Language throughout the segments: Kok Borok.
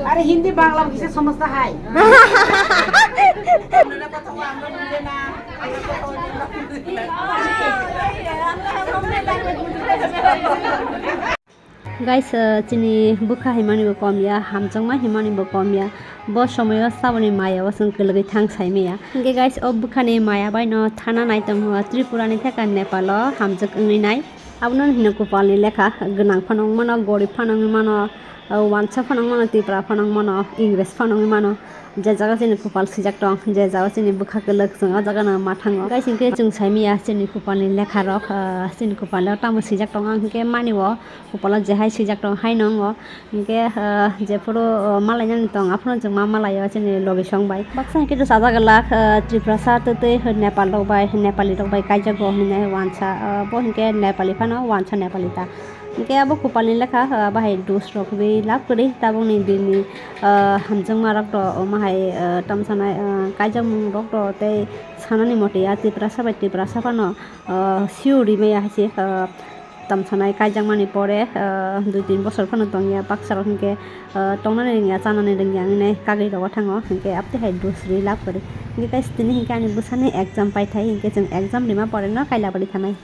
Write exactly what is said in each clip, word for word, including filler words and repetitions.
আরে হিন্দি বাংলা কিসে সমস্যা হয়? Guys, uh, chini bwkha himani bo kom ya, hamjakma himani bo kom ya. Bo somoyo saboni maya o chwng kwlwgwi thang saimaya. Hwnkhe guys, o bwkhani maya bai no thana nai tongo Tripura ni theka Nepal o hamjak wngwi nai. Abono hino kupal ni lekha gwnang phano wng mano, gorib phano wng mano, uh, wansa phano wng mano, Tripura phano wng mano, Ingres phano wng mano. Je jaga chini kupal swijak tong, je jaga chini bwkha kwlwk, chwng o jaga no ma thango. Guys, hwnkhe chwng saimaya chini kupal ni lekha rok, ah, chini kupal o tamo swijak tong, ang hwnkhe mani o kupal o je hai swijak tong hai no wngo. Hwnkhe, ah, jephuru, ah, malainani tong, aphuru chwng ma malaio chini logi song bai. Baksa hwnkhe chajak glak, ah, Tiprasa twi twi Nepal rok bai, Nepali rok bai kaijago hinwi wansa, ah, bo hwnkhe Nepali phano wansa Nepali ta. Hwnkhe abo kupalni lekha, ah, bahai dos rok ri lab kwrwi tabukni bini, ah, hamjakma rok to omo hai, ah, tamsanai, ah, kaijakmung rok to tei sanani mote ya Tiprasa bai Tiprasa phano, ah, sio rimaya hai se, ah, tamsanai kaijakmani pore, ah, dui tin bosor phano tongya baksa rok hwnkhe, ah, tongnani rwngya chanani rwngya hinwi kagwi rogo thango hwnkhe abtwi hai dos ri lab kwrwi hwnkhe guys tini hwnkhe ani bwsani exam paithai hwnkhe chwng exam rima pore no Kailabari thanai.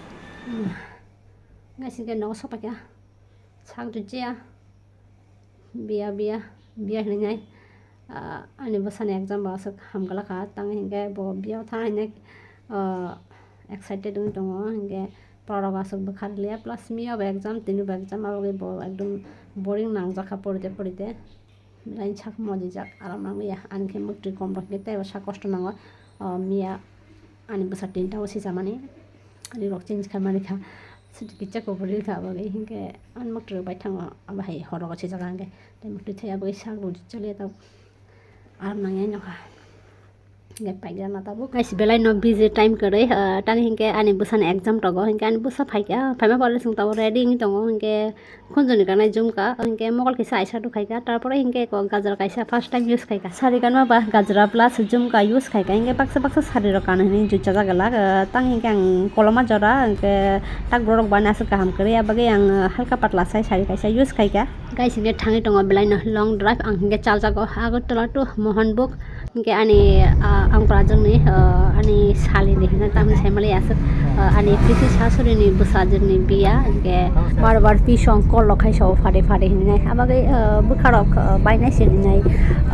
Guys, hingke nogo sokpaikha. Sak dujiya. Biya, biya, biya hinwi nai. Ah, ani bwsani exam bo aswk hamkala kha. Tang hingke bo biya thang hinwi, ah, excited wngwi tongo. Hingke borok aswk bwkha rwliya. Plus miya bo exam, tini bo exam, abo bo ekdom boring nangjak kha porite, porite. Belai sak mojijak, aram nang ya. Ani khe mwktwi kom rok hingke teibo sak kosto nango. O miya ani bwsa tinta o sijamani. Ani rok change khaimani kha. Suti kicha kuburi kha bagwi hingke ani mwktwi rok bai thango. Abo hai horo sijak hingke. Tei mwktwi thaya bagwi sak rok choliya tok. Aram nang ya nokha. Hingke paikha na tabuk. Guys, belai no busy time kwrwi, ah, tang hingke ani bwsani exam tongo, hingke ani bwsa phaikha, phaima pore chwng tabuk ready wngwi tongo, hingke khunjoni kanai jumkha, hingke mokol kisa aisa rwkhaikha, tarpore hingke eko gajra kaisa first time use khaikha. Sari kanma ba gajra plus jumkha use khaikha, hingke baksa baksa sari rok kano hinwi juichajak glak, ah, tang hingke ang koloma jora, hingke tak borok bana aswk kaham kwrwi, abagwi ang, ah, halka patla sai sari kaisa use khaikha. Guys, hingke thangwi tongo belai no long drive, ang hingke chaljago Agartala to Mohanbuk, hingke ani, ah, ang pora jongni, ah, ani sali ni hingke tamni sai mali aswk, ah, ani pisi sasuri ni bwsa jongni biya, hingke bar bar pisong kol rok hai so phade phade hinwi nai, abagwi, ah, bwkha rok, ah, bainai se hinwi nai,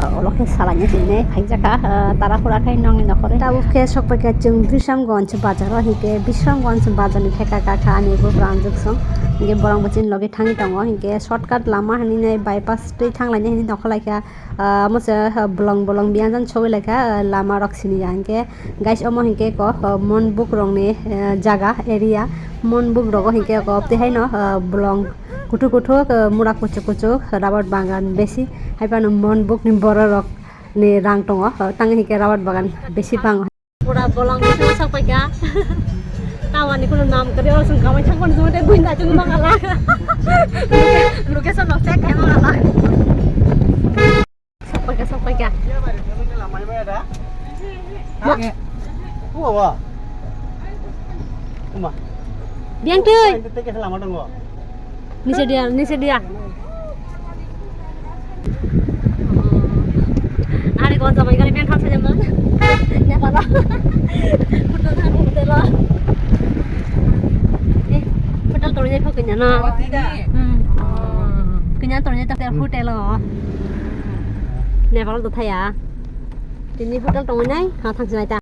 ah, olo khe salai nai se hinwi nai phaijak kha, ah, tara hura khai nongni nokhorwi. Tabuk khe sok paikha chwng Bisramganj bazar o, hingke Bisramganj bazar ni theka kha kha ani bwkha anjwk song, hingke borok bo chini logi thangwi tongo, hingke shortcut lama hinwi nai bypass twi thanglainai hinwi nokha laikha, ah, omo se, ah, bolong bolong biyang jani sogwi laikha, ah, lama rok siniya hingke guys omo hingke ko, ah, Monbuk rokni, ah, jaga area, Monbuk rogo hingke ko tei haino, ah, bolong kuthuk kuthuk, ah, mura kuchuk kuchuk, rubber bagan besi, haiphano Monbuk ni borok rok ni rang tongo, ah, tang hingke rubber bagan besi bango. Pura bolong ni thangma sak paikha. Tamani kuno nam kwrwi oro chwng kamai thangmani chwngmate buini achuk mangala. Location rok check khe mangala. Sak paikha, sak paikha. Biyang twi. Nise dia, nise dia. Nari ko jamai gari beng khamsa jemon. Nepal. Hotel thang hotel. Eh, hotel tori jai phok kanya na. Hmm. Kanya tori jai hotel. Nepal to thaya. Tini hotel tongo nai, ha thang sinai ta.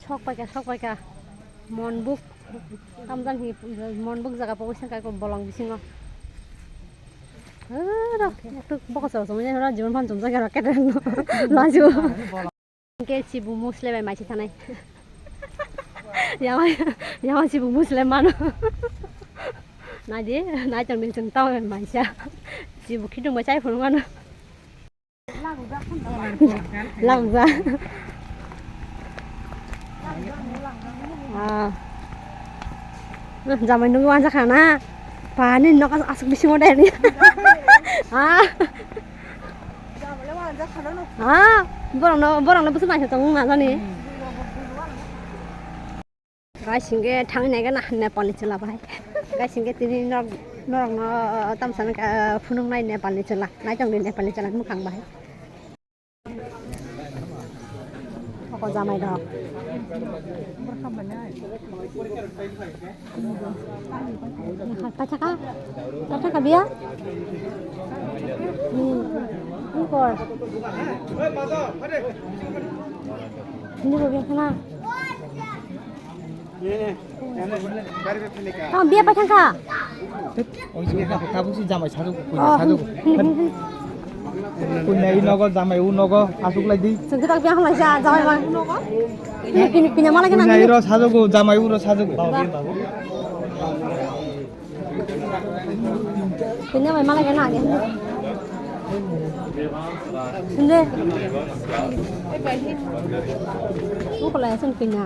Sok paikha, sok paikha. Monbuk. Tamjang hi Monbuk jaga pogwi sangkha ko bolong bisingo. Aro, tuk boksa boksa manya aro jibon phan chumjak aro kete no. Laju. Hingke sibu musle bai maisi thanai. Yama, yama sibu musle mano. Naidi, nai tong din chwng tao bai maisa. Sibu khitung bai chai phuru mano. Lagja. Ah. Jamai nungwi wanjakha na. Pani nok asuk bisingo dai ni. Ah. Ah. Borokno, borokno bwswk naisok tongmung na jani. Guys, hingke thangwi naikhe na Nepalni chwla bai. Guys, hingke tini nok Norokno tamsani phunuknai Nepalni chwla, naitongdi Nepalni chwla mukhang bai. Oko jamai rok. Paithaka, paithaka biya. Hmm. Ini kor. Ini kor biya kana. Tamo biya paithangkha. Tabuk si jamai sajak, kunya sajak. Kunya i nogo, jamai u nogo, asuk lai di. Sengke tak biya hamlai sa, jamai ma. Ini, ini, ini malah kena. Kunya i ro sajak, jamai u ro sajak. Kunya mai malah kena age. Sende. Bukulai sen kunya.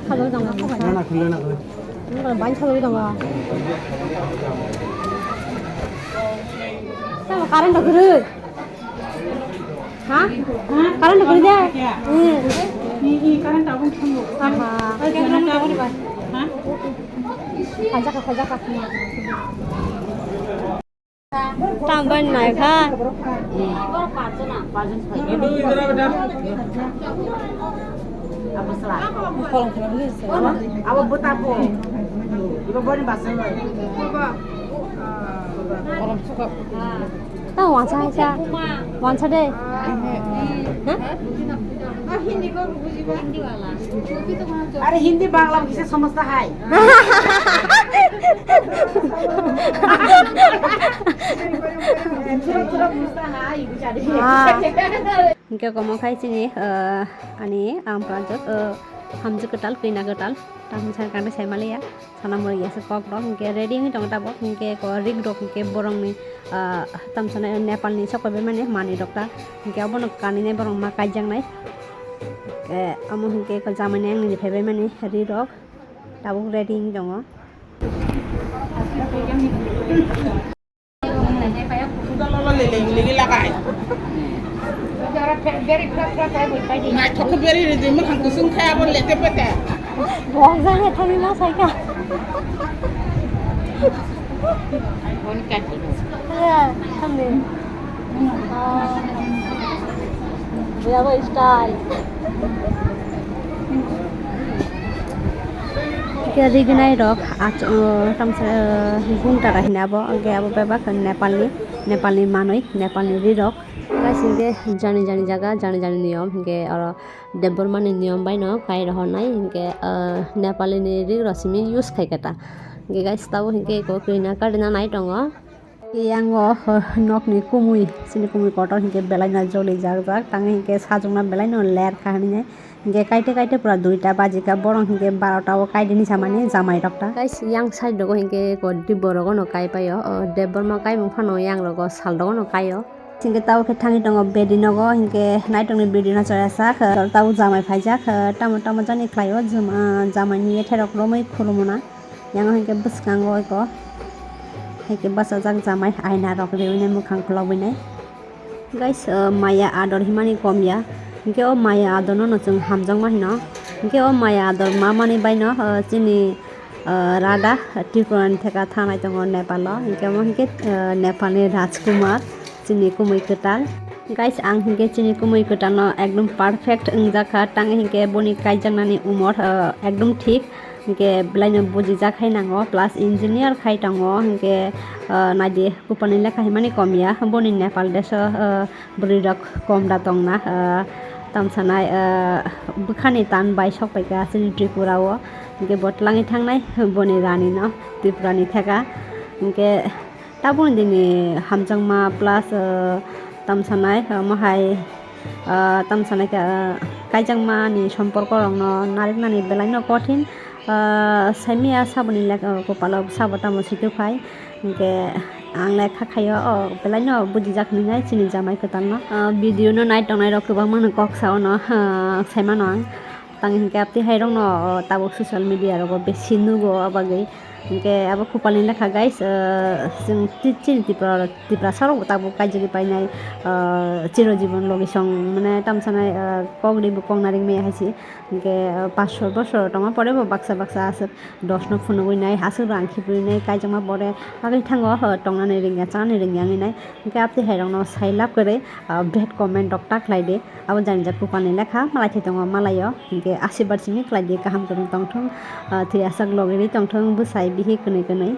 Hello, dong. Na, na, khullo na, khullo. Ini kalau banyak kalau dong. Sama current tak guru. Ha? Current tak guru deh. Hmm. Ini, ini current tak guru. Apa? Ha? Kajak, kajak. Tambai nai kha. Abo bwtapo. Ibo boni basa. Ta wansa hai sa. Wansa de. Ha? Are Hindi Bangla kisa samajhta hai. Thura thura bujhta hai bichari. Ah. Hingke komo khai chini, eh, ani ampra jok, eh, hamjwk kwtal, kwina kwtal, tamni sar kante sai maliya, sana mori yasa kok rok, hingke ready wngwi tongo tabok, hingke ko rik rok, hingke borokni, ah, tamsana Nepalni sok bai mani manwi rok ta, hingke obono kanwi nai borok ma kaijaknai, eh, omo hingke ko jamani angni phaibai mani ri rok. Tabuk ready wng tongo. Naithok khe beri rwdi, mwkhang kusung khe abo lete pete. Bok jani thani ma saika. Iya, thani. Buyabo style. Hingke rignai rok ach-, o, tamsa, o, gungtara hino abo, hingke abo bebak Nepalni, Nepalni manwi, Nepalni ri rok. Guys, hingke jani jani jaga, jani jani niyom, hingke oro Debbarmani niyom baino kai rohornai, hingke, o, Nepalini ri rok simi use khai khe ta. Hingke guys, tabuk hingke eko kwina kadina nai tongo. Yang o, o, nokni kumui, chini kumui kotor hingke belai no joli jak jak, tang hingke sajokna belai no ler kha hinwi, hingke kaite kaite pura duita baji kha, borok hingke barota o kaidini samani jamai rok ta. Guys, yang side rogo hingke ko Debbarma rogo no kai paio, o, Debbarma kaimung phano yang rogo sal rogo no kaio. Hingke tabuk khe thangwi tongo bedi nogo, hingke naitongni bedi no chaya sak, tabuk jamai phaijak, tamo tamo jani khlaio, jama, jamai ni yethe rok romwi khulumuna. Yang hingke bwskango eko, hingke bachajak jamai aina rok riwi nai, mwkhang khulogwi nai. Guys, o maya ador himani kom ya, hingke o maya ador no no chwng hamjakma hino, hingke o maya ador ma mani bai no, o chini, o rada Tripura ni theka thangnai tongo Nepal o, hingke omo hingke, o Nepal ni Rajkumar. Chini kumui kwtal. Guys, ang hingke chini kumui kwtal no ekdom perfect wngjakha, tang hingke boni kaijaknani umor, ah, ekdom thik, hingke belai no bujijak hai nango, plus engineer khai tongo, hingke, ah, naidi kupani lekha himani kom ya, boni Nepal desh o, ah, bwrwi rok kom da tongna, ah, tamsanai, ah, bwkhani tan bai sok paikha chini Tripura o, hingke bo twlangwi thangnai boni rani no Tripura ni theka, hingke. Tabukni dini hamjakma plus, ah, tamsanai, ah, omo hai, ah, tamsanai khe, ah, kaijakmani somporkorokno nariknani belaino kothin, ah, saimaya saboni lek-, ah, kopalo sabo tamo sitwphai, hinkhe ang lekha khaio, oh, belaino bujijak hinwi nai chini jamai kwtalno. Ah, video no nai tongnairok kwbangmano kok sao no, ah, saimano ang. Tang hinkhe aptwi hairokno, oh, tabuk social media rogo besi nugo, o bagwi. Hinkhe abo kupalni lekha, guys, ah, chwng ti-, chini Tripura, Tiprasa rok bo tabuk kaijagwi painai, ah, chiro jibon logi song, mane, tamsanai, ah, kok ri bo kok naring maya hai se. Hinkhe, ah, panch sho bosor tongma pore bo baksa baksa aswk dos no phunugwi nai, aswk rang khibiwi nai, kaijakma pore bagwi thango, ah, tongnani ringya, chanani ringya wngwi nai. Hinkhe aptwi hai rokno sai lab kwrwi, ah, bad comment rok ta khlai di. Abo jani jak kupalni lekha, malai thai tongo, malaio. Hinkhe asirwad simi khlai di, kaham kwrwng tongthung, ah, thwi asak logi ri tongthung, bwsai bihik kwnwi kwnwi.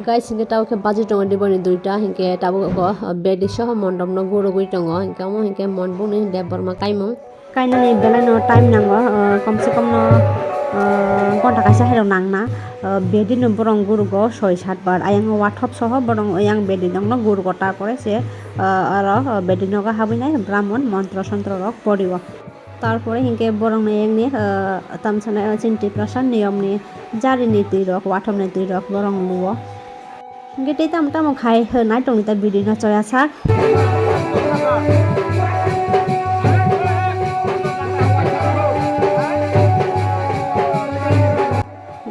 Guys, hinkhe tabuk khe baji tongo diboni duita, hinkhe tabuk o, ah, bedi soho mondopno gurugwi tongo, hinkhe omo hinkhe Monbukni Debbarma kaimung. Kainani belaino time nango, ah, komse komno, ah, ghonta kaisa hai rok nangna. Ah, bedi no borong gurugo soi sat bar. Ayang wathop soho borong ayang bedi nokno gurugo, tarpore se, ah, aro, ah, bedi nogo habwi nai Brahmon montro sontro rok porio. Tarpore hinkhe borok ni ayang ni, ah, tamsana chini Tiprasa niyom ni jari ni twi rok, wathop ni twi rok borok luo. Hinkhe tei tamo tamo khai, eh, nai tongni ta video no choya sak.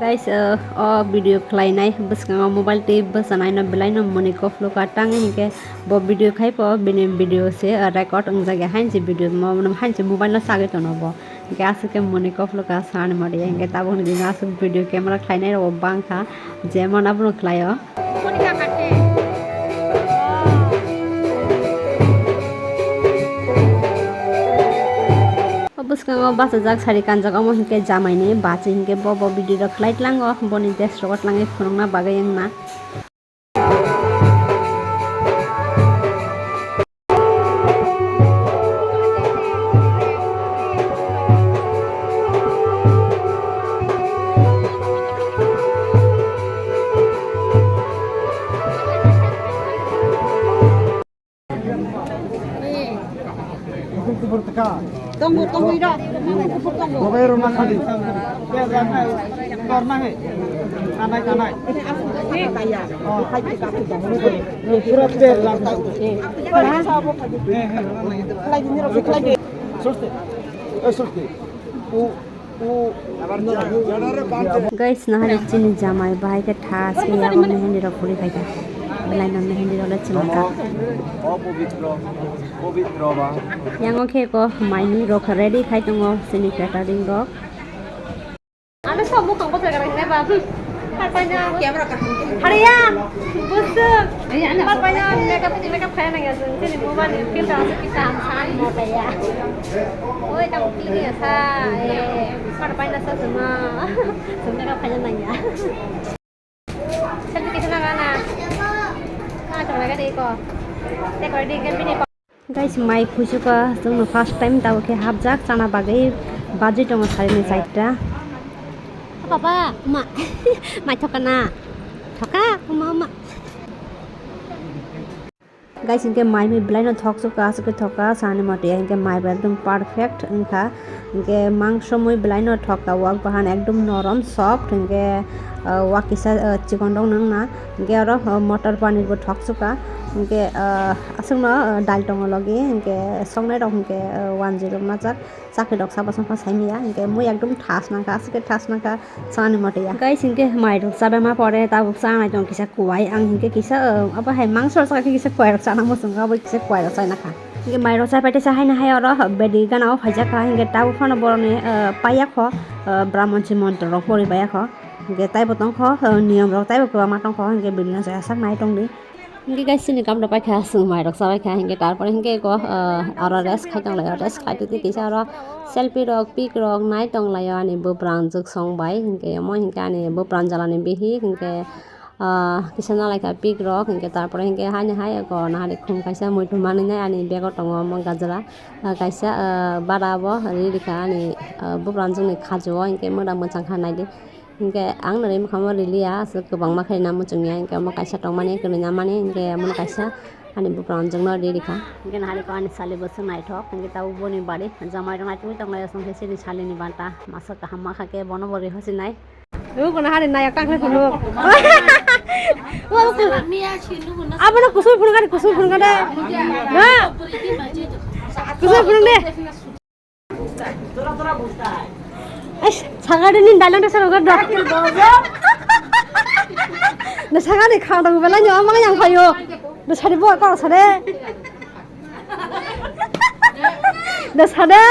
Guys, eh, o video khlainai bwskango mobile twi bwchanai no belai no moni koflu ka tang, hinkhe bo video khai po bini video se, eh, record wngjak ya, hainsi video mo, hainsi mobile no sagwi tono bo. Hinkhe aswk khe moni koflu ka sani mode, hinkhe tabukni dino aswk video camera khlainai rok bangkha, jemon abono khlaio. O bwskango bachajak sari kanjak, omo hinkhe jamaini bachi, hinkhe bo bo video rok khlai tlango, boni dress rok twlangwi phunukna bagwi wngna. Tongo, tongo, ira. Tongo. Kanai, kanai. Pura ter lang. Susti. Eh, susti. U Guys, nahari chini jamai bahai khe thas khe yago mehendi rok puri phaikha. Belai no mehendi rok le chwla kha. Yango khe ko mai mui rok ready khai tongo chini catering rok. Ano so mukang ko jaga nai ba. Hariya, busu. Makeup, makeup kaya nang ya, sini mobile ni filter asuk kita. Oi, tamo kiri ya sa, eh, par paina sa suma. Sumera paina nang ya. Selfie kita na na. Ah, coba lagi deh ko. Te ko di kan bini ko. Guys, mai phuisuka chwngno first time tabuk khe hapjak chana bagwi baji tongo sarini chaita. Papa, ma, mai thoka na. Thoka, ma, ma. Guys, hinkhe mai mui belai no thok suka, aswk khe thoka, sani motya hinkhe mai bo ekdom perfect wngkha. Hinkhe mangso mui belai no thoka, wak bahan ekdom norom, soft, hinkhe, ah, wak kisa, ah, chikon rok nang na. Hinkhe oro, ah, motor paneer bo thok suka. Hinkhe, ah, aswk no, ah, dal tongo logi, hinkhe songnai rok hinkhe, ah, one zero majak. Chakri rok sabo songkha saimaya, hinkhe mui ekdom thas nangkha, aswk khe thas nangkha, chani mote ya. Guys, hinkhe mai rok chabe ma pore, tabuk chanai tong kisa kuwai, ang hinkhe kisa, uh, abo hai mangso rok chakha khe kisa kuwai rok chana muchungo, abo kisa kuwai rok chai nakha. Hinkhe mai rok chai paite cha haino hai oro bedi gana o phaijak kha, hinkhe tabuk phano borok ni, uh, paiya kho, uh, Brahmonsi montro rok pori paiya kho, hinkhe taibo tong kho, uh, niyom rok taibo kwbangma tong kho, hinkhe bini no chaya sak nai tong di. Hinkhe guys, chini kamra paikha, chwng mairok chabaikha, hinkhe tarpore hinkhe eko, ah, aro rest khai tonglaio, rest khai tongtwi kisa aro selfie rok, pic rok nai tonglaio ani bwprangjwk song bai, hinkhe omo hinkhe ani bwpranjalani bihik, hinkhe, ah, kisa nalaikha pic rok, hinkhe tarpore hinkhe haini hai eko nahari khum kaisa muitu manwi nai ani bego tongo omo gajra, ah, kaisa, ah, bara bo ri rikha ani, ah, bwprangjwkni khajio, hinkhe mwda mwchangkha naidi. Hinkhe ang nini bwkhamo riliya, aswk kwbangma khe rina muchungya, hinkhe omo kaisa tongmani, kwrwina mani, hinkhe omono kaisa ani bwprangjwkno ri rikha. Hinkhe nahari khe ani sali bwswk naithok, hinkhe tabuk boni bari jamai rok naitugwi tonglaio, chwngkhe chini salini banta masa kaham ma kha khe bono bo rihosinai. Nugo nahari nayak tang khe phunuk. Abono kusui phunuk ani, kusui phunuk ani. Na. Kusui phunuk de. Ais, sagari ni dalang desa rogar dok. Nasa gani khang tong belai nyo amang yang phayo. Nasa de bo kor sade. Nasa de.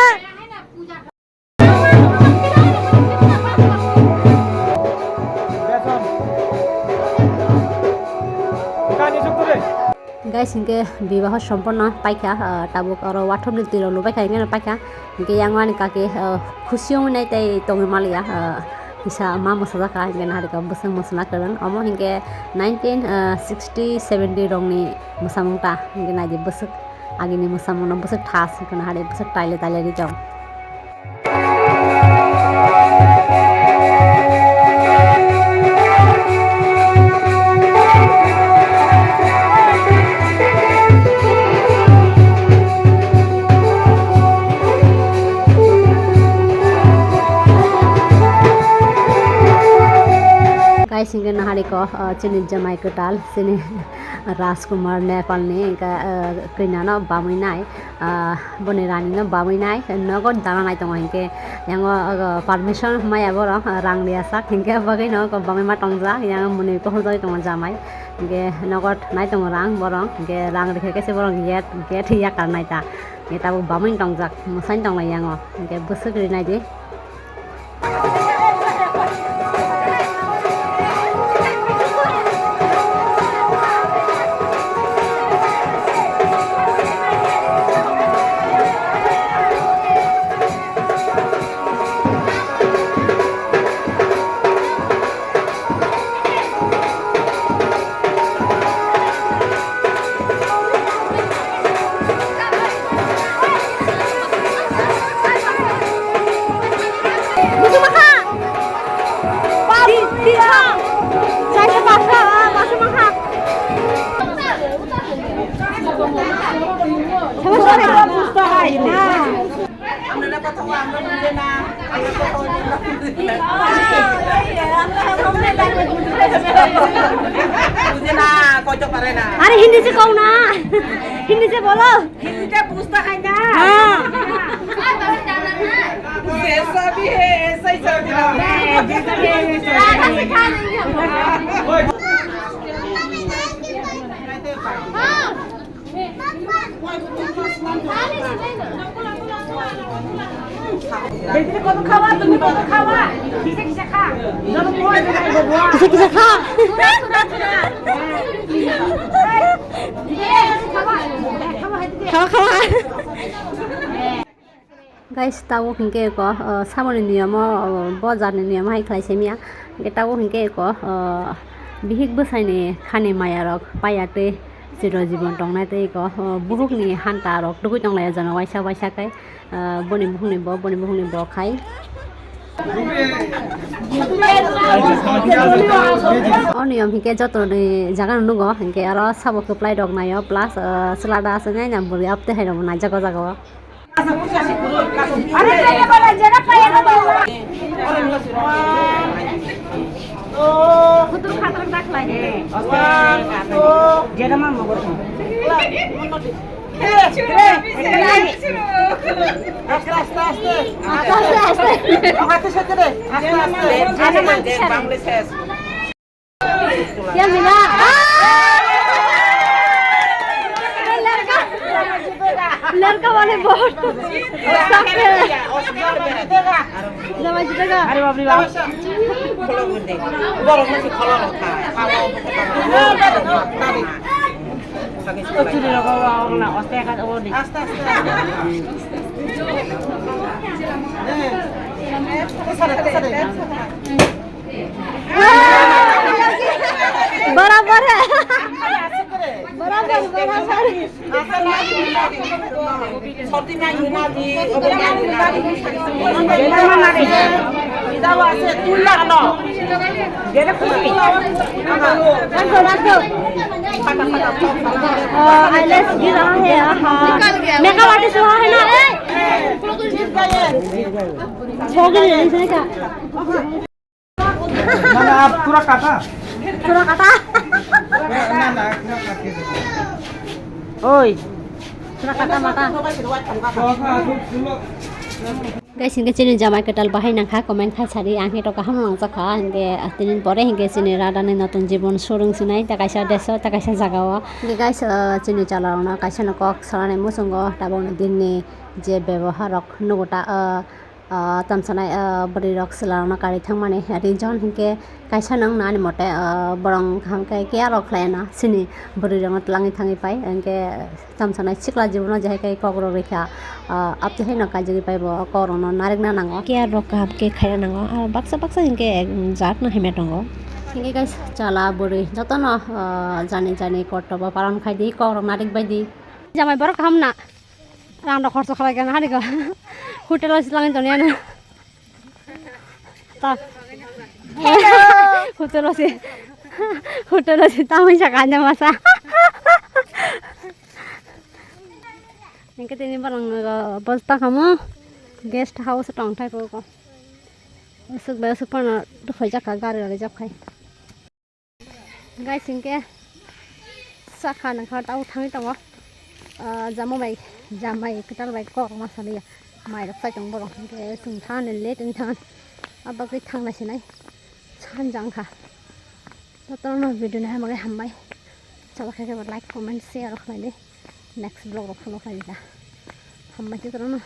Guys, hinkhe bibaho somporno paikha, ah, tabuk oro wathorni twirok lubaikha, hinkhe paikha. Hinkhe yang ani kaki, ah, khusi wngwi nai tei tongwi maliya, ah, kisa ma mwsajak kha, hinkhe naharikha bwswk mwsana kwrwng. Omo hinkhe nineteen sixty seventy rokni mwsamung ta, hinkhe naidi bwswk agini mwsamungno bwswk thas, hinkhe naharikha bwswk taile taile ri tong. Guys, hinkhe naharikha, uh, chini jamai kwtal, chini Rajkumar Nepalni, hinkhe, uh, kwinano bamwi nai. Ah, boni rani no bamwi nai, nogo dana nai tongo hinkhe, yango, ah, permission maya borok, ah, rang riya sak, hinkhe bagwi no bamwi ma tongjak, yang mwnwi kuphur jagwi tongo jamai, hinkhe nogo nai tongo rang borok, hinkhe rang rikhe khe se borok gate, gate yakar nai ta, hinkhe tabuk bamwi tongjak, mwsai tonglai yango, hinkhe bwswk rinai di. আরে হিন্দি সে কও না, হিন্দি সে বলো। হিন্দিতে বুঝতে হয় না। হ্যাঁ। जैसा भी है, ऐसा ही समझ लो। কিসে কিসে খা? খাওয়া, খাওয়া। Guys, tabuk hinkhe eko, uh, samoni niyamo, uh, bo jarni niyamo hai khlai simiya. Hinkhe tabuk hinkhe eko, uh, bihik bwsaini khani mayarok paiya tei chiro jibon tongnai tei eko, uh, buhukni hanta rok tugui tonglaiya jana waisa waisa khe, uh, boni buhukni bo, boni buhukni bo khai. O niyom hinkhe jotoni jaga nugo, hinkhe aro sabo kwplai rok naio, plus, uh, chwla da aswk nai na bwrwi aptwi hai rok bo naijak o jaga o. Aste, aste, aste. Aste, aste. Aste, aste. Kya mila? लड़का, लड़का वाले बहुत सख्त है। जमाई जीतेगा। अरे बाप रे बाप। बराबर है। बराबर, बराबर। राखो, राखो। अ, eyelash गिर रहा है, हाँ। Makeup artist वहाँ है ना? ए! हो गई है, इसने क्या? ना, ना, आप थोड़ा काटा। थोड़ा काटा। ना, ना, ना, ना, ना। ओए। थोड़ा काटा माटा। Guys, hingke chini jamai kwtal bahai nangkha, comment khai sari, ang hito kaham nangjakha, hingke tinin pore hingke chini radani notun jibon surung sinai, ta kaisa deso, ta kaisa jagao. Hingke guys, ah, chini chwla rokno kaisa no kok salani muchungo, tabukni dinni je bebohar rok nugo ta, ah, ah, tamsanai, ah, bwrwi rok chwla rokno kari thangmani rinjon hingke kaisa no wngna ani mote, ah, borong kaham khe care rok khlai na chini bwrwi rokno twlangwi thangwi pai, hingke tamsanai sikla jibono je hai khe kokrok rikha, ah, abtwi haino kaijagwi paibo kokrokno narikna nango. Care rok kaham khe khaina nango. Ah, baksa baksa hinkhe, mm, jat no hamya tongo. Hinkhe guys, chwla bwrwi jotono, ah, jani jani kortobo palon khai di, kokrok narik bai di. Jamai borok kaham na? Rang rok khorso khlai khe na hari ko. Hotel o se langwi tongya no. Ta. Hotel o se. Hotel o se tamoi sa kanya masa. Hingke tini borok nogo bosta kamo guest house tong thai koko. Aswk bai aswk phano tukhai jak kha gari rok rijak khai. Guys, hingke sakha nangkha tabo thangwi tongo. Ah, jamo bai, jamai kwtal bai kok ma saliya. Mai rok sai tong borok hingke chwng thani late wng thang. Abagwi thang nai sinai. Sanjang kha. Jotono video nai hambai hambai. Chalo khe like, comment, share rok khlai di. Next vlog rok follow khlai di ta. Hambai jotono.